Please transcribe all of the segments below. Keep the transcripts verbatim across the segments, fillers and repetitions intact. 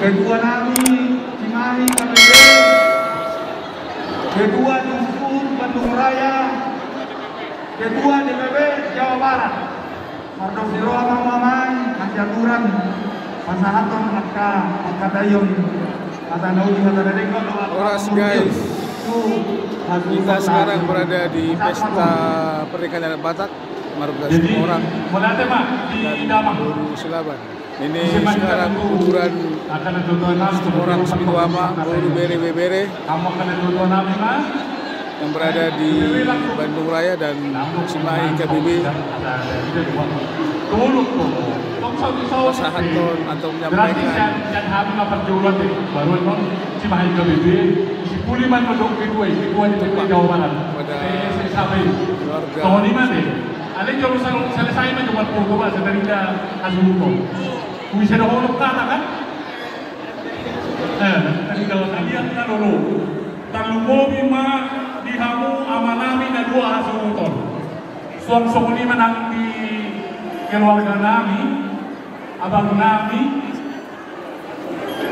Ketua nami Cimahi K B B, Ketua Dusun Bandung Raya, Ketua D P W Jawa Barat. Mardongan ni roha ma hamu amang, hasianjuran, pasahathon angka pangkataion, hata na uli, hata na denggan. Horas, guys. Kita sekarang berada di Pesta Pernikahan Adat Batak, Marbelas Orang dan Boru Silaban. Ini sekarang kuburan Situmorang Sipitu Ama, Boru, Bere, Ibebere, yang berada di Bandung Raya dan Cimahi K B B. Pasahathon atau menyampaikan kepada keluarga. Alai jolo sal-, selesai ma jolo foto, ba, sebenarna hasuhuton. Bisa dohot hata, kan? Eh, tadi kalau saya lihat, kan, dulu. Tarlumobi ma di hamu amanami na dua hasuhuton. Suang songon i ma nang di keluarga nami, abang nami,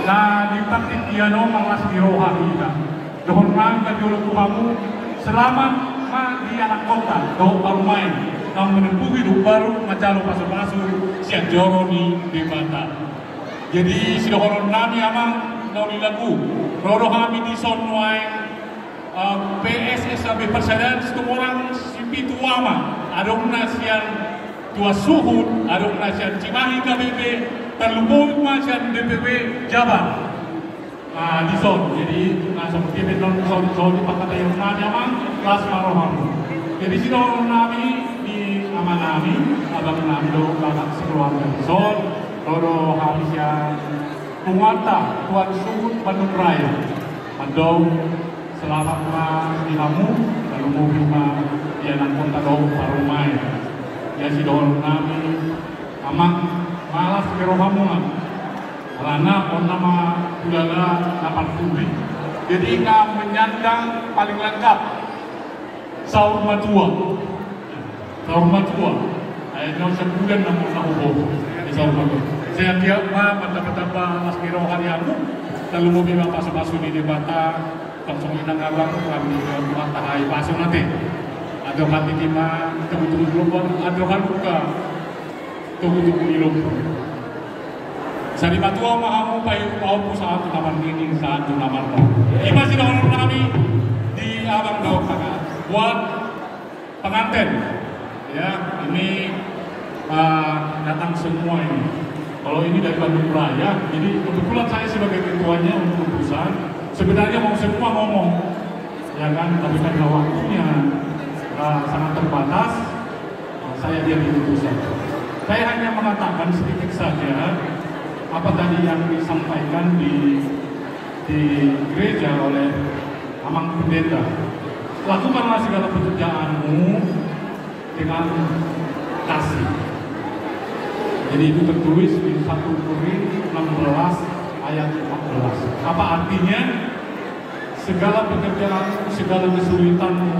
na di partingkian on marlas ni roha hita. Dohonon nami ma jolo tu hamu, selamat ma di anakkonta dohot parumaen, naung menempuh hidup baru, manjalo pasupasu sian joro ni Debata. Jadi, sidohonon nami, amang na hinaholongan, ro do hami dison nuaeng, eh, P S S A B Persaudaraan Situmorang Sipitu Ama, adong na sian Tuan Suhut, adong na sian Cimahi K B B, tarlumobi ma sian D P W Jabar. Ah, dison, jadi, na songon dia pe on, songon, songon dia pangkataion nami, amang, las ma rohamu. Jadi, sidohonon nami di amanami, abangnami dohot sakeluarga dison, ro do hami sian punguanta Tuan Suhut Bandung Raya. Mandok selamat ma di hamu, tarlumobi ma di anakkonta dohot parumaen. Ia sidohonon nami, amang, malas pe rohamu, amang. Alana on nama hulala na parpudi. Jadi, na menyandang paling lengkap saur matua. Saur matua. Akhirnya, sebulan namun na hubo di saur matua. Saya tiap ma, mantap-mantap, las ni roha ni hamu. Tarlumobi ma pasupasu ni Debata, langsung inang abang, kami, eh, mata hai pasu nanti. Adong hati di ma, tunggu-tunggu dulu, adong haluka. Tugu-tugu ni lombu. Sari matua ma hamu, paihut pahompu, sahat tu na marnini, sahat tu na marnono. I ma sidohonon nami di abang dohot kakak. Buat pengantin, ya, ini, eh, datang semua ini. Kalau ini dari Bandung Raya, jadi kebetulan saya sebagai ketuanya untuk utusan. Sebenarnya mau semua ngomong, ya kan, tapi karena waktunya, eh, sangat terbatas, saya diam dulu saja. Saya hanya mengatakan sedikit saja apa tadi yang disampaikan di, di gereja oleh Amang Pendeta. Lakukanlah segala pekerjaanmu dengan kasih. Jadi, itu tertulis di satu Korin enam belas ayat empat belas. Apa artinya? Segala pekerjaanmu, segala kesulitanmu,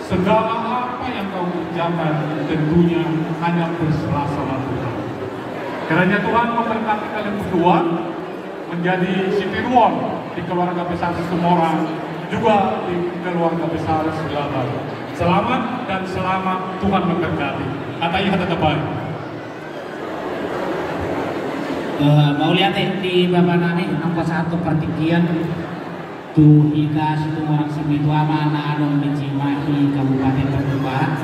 segala apa yang kau kerjakan, tentunya hanya berserah sama Tuhan. Kiranya Tuhan memberkati kalian berdua, menjadi sitiruon di keluarga besar Situmorang, juga di keluarga besar Silaban. Selamat dan selamat, Tuhan memberkati. Hata i, hata tabaen. Eh, mauliate di bapa nami, naung pasahathon partingkian tu hita Situmorang Sipitu Ama na adong di Cimahi, Kabupaten Bandung Barat.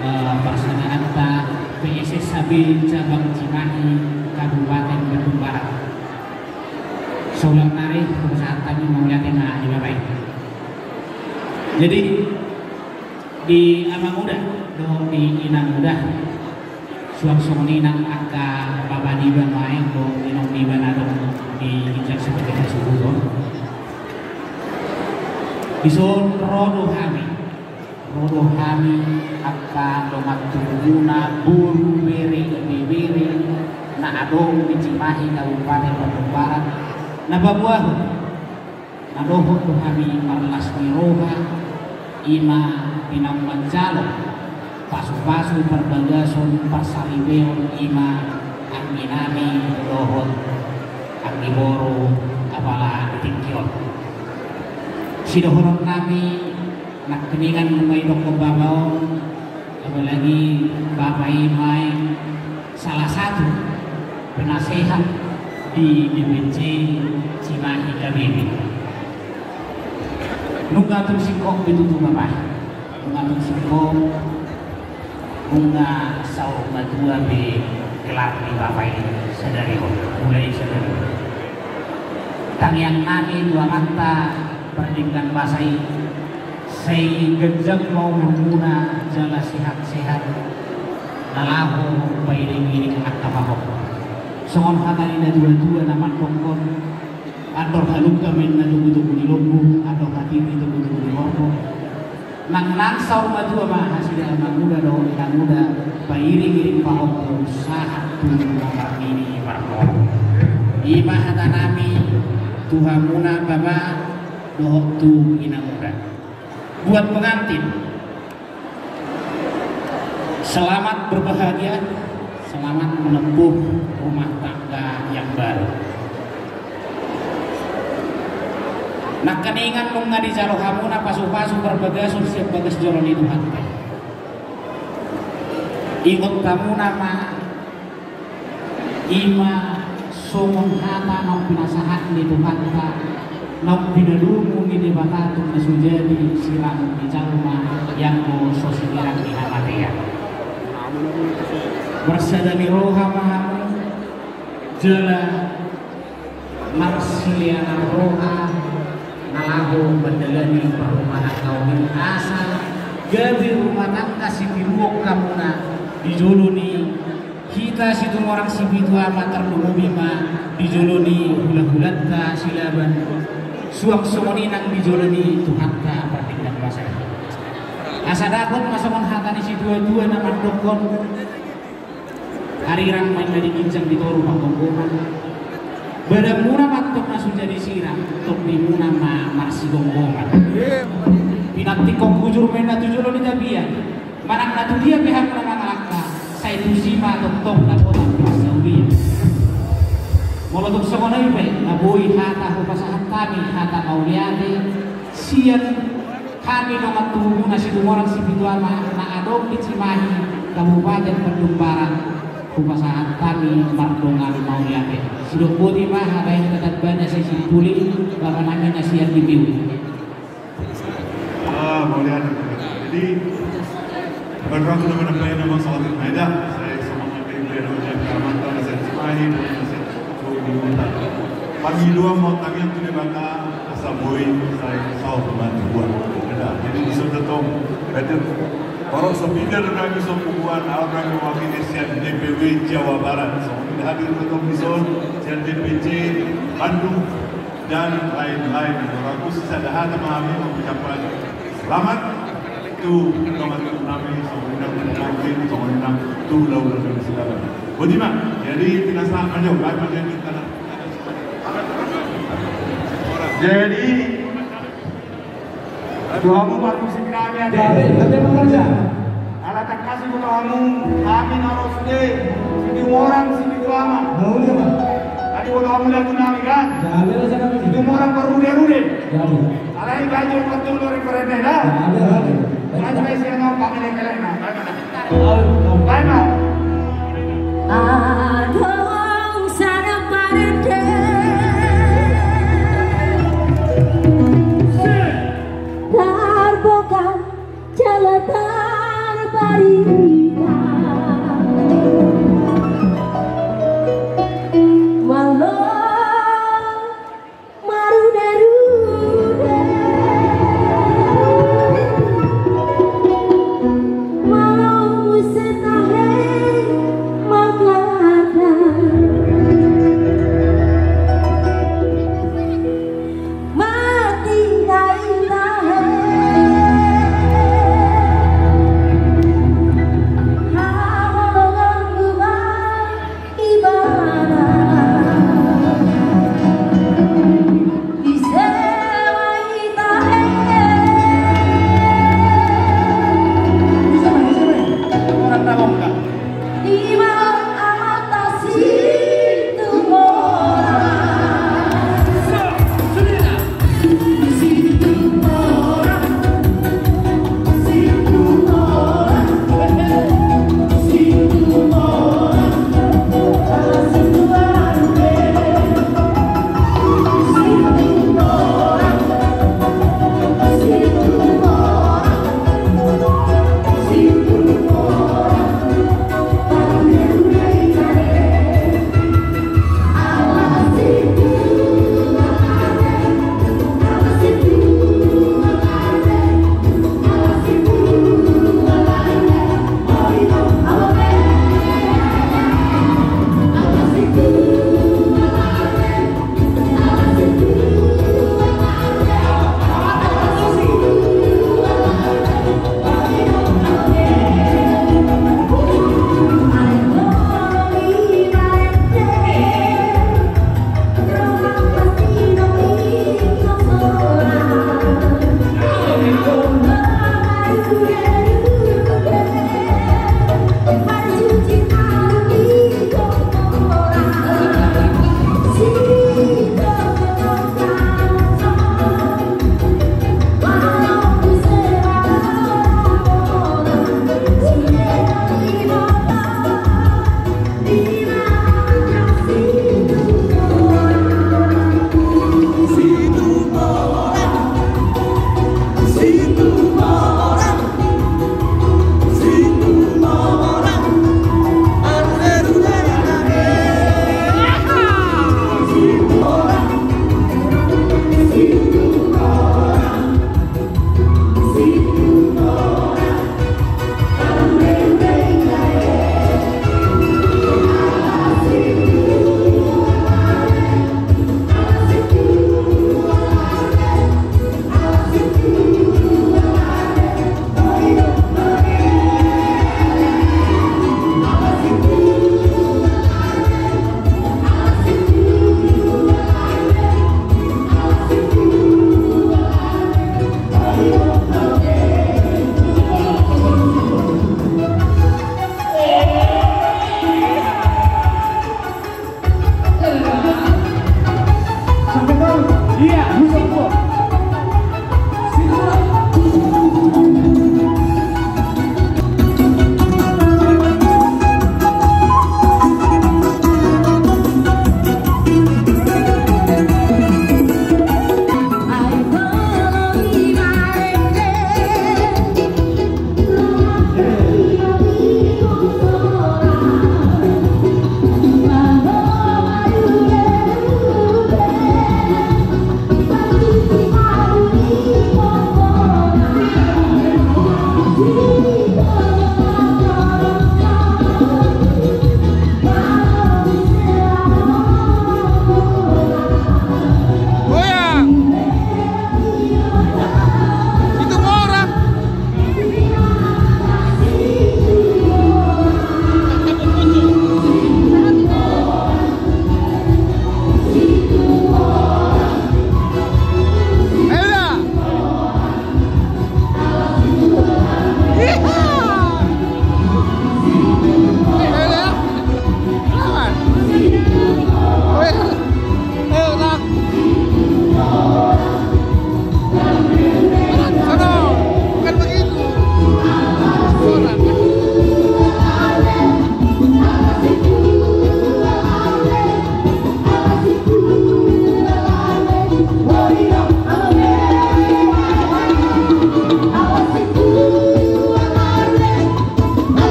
Eh, parsadahanta P S S A B cabang Cimahi, Kabupaten Bandung Barat. Saulak nari, pasahat hami mauliate ma di bapa i. Jadi, di amang uda dohot di inang uda, suang songon i nang angka bapa niba nuaeng dohot inong niba na adong di ginjang sebagai hasuhuton. Dison ro do hami, ro do hami angka dongan tubumuna, boru, bere, ibebere na adong di Cimahi, Kabupaten Bandung Barat, na paboahon na dohot do hami marlas ni roha, i ma pinaung manjalo pasupasu parbagason parsaripeon, i ma anggi nami dohot Anggi boru, apala di tingki on. Sidohonon nami, nangkiningan nunga didokkon bapa on, apalagi bapa i ma i salah satu penasehat di D P C Cimahi K B B. Nunga tung singkop be tutu bapa i. Nunga tung singkop, nunga saur matua be gelar ni bapa i sadari on, mulai sadari on. Tangiang nami tu Amanta Pardenggan Basa i, sai ganjang ma umurmuna jala sehat-sehat, na laho pairing-iring angka pahompu. Songon hata ni natua-tua na mandokkon, andor halumpang ma inna togu-togu ni lombu, andor hatiti togu-togu ni horbo. Nang nang saur matua ma nasida amanguda dohot inamuda, pairing-iring pahompu sahat tu na marnini marnono. I ma hata nami tu hamuna bapa dohot tu inamuda. Buat pengantin, selamat berbahagia, selamat menempuh rumah tangga yang baru. Nangkiningan nunga dijalo hamuna pasu-pasu parbagason sian bagas joro ni Tuhanta. Ingot hamuna ma, i ma songon hata naung pinasahat ni Tuhanta, naung pinadomu ni Debata tu na so jadi sirangon ni jolma, ianggo so sinirang ni hamatean. Marsada ni roha ma hamu, jala marsilean roha na laho mandalani parrumahan naung i, asa gabe rumah tangga sitiruon hamuna di jolo ni hita Situmorang Sipitu Ama, tarlumobi ma di jolo ni hula-hulanta Silaban, suang songon i nang di jolo ni Tuhanta Pardenggan Basa i. Asa dapot ma songon hata ni situa-tua na mandokkon, arirang ma inna di ginjang, di toru panggonggongan. Badanmuna ma antong na so jadi sirang, tondimuna ma marsigonggongan. Pinantikhon hujur ma inna tu jolo ni tapian. Manang na tu dia pe hamuna mangalangka, sai tusi ma tongtong dapotan parsaulian. Molo tung songon i pe na boi hata hupasahat hami, hata mauliate sian hami dongan tubumuna Situmorang Sipitu Ama na adong di Cimahi, Kabupaten Bandung Barat, hupasahat hami mardongan mauliate. Sidok boti ma hata i, hata tamba na sai simpul i, bapa nami na sian di Piu. Ah, mauliate. Jadi, baru aku nama-nama nama soal itu. Nah, dah, saya sama ngerti, saya nama Jack Amanta, saya Cimahi, saya Cimahi. Pangidoan ma tangiang tu Debata, asa boi sai saut ma tubuan. Jadi, di son tong, berarti, baru so piga do nami so tubuan, au nami mewakili sian D P W Jawa Barat. So, hadir tong di son, sian D P C Bandung dan lain-lain. Baru aku sisada hata ma hami mengucapkan selamat tu dongan nami, songon i nang tu pengantin, songon i nang tu hula-hula nami Silaban. Boti ma, jadi pinasahat ma jo, baen ma jo di tangan. Jadi, tu hamu parmusik nami ate. Gabe, gabe ma raja. Ala tangkas diboto hamu, hami na ro sude, Situmorang Sipitu Ama. Mauliate ma. Tadi diboto hamu lagu nami kan? Gabe raja nami. Situmorang Parrude-rude. Gabe. Alai baju betul dari parende dah. Ada, ada. Baju isi yang mau pakai kelek-kelek nah. Baik, Pak. Adong sada parende. Tarbokan jala tarbarita. Malo marude-rude. Malo muse tahe mangkatai.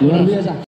Luar biasa.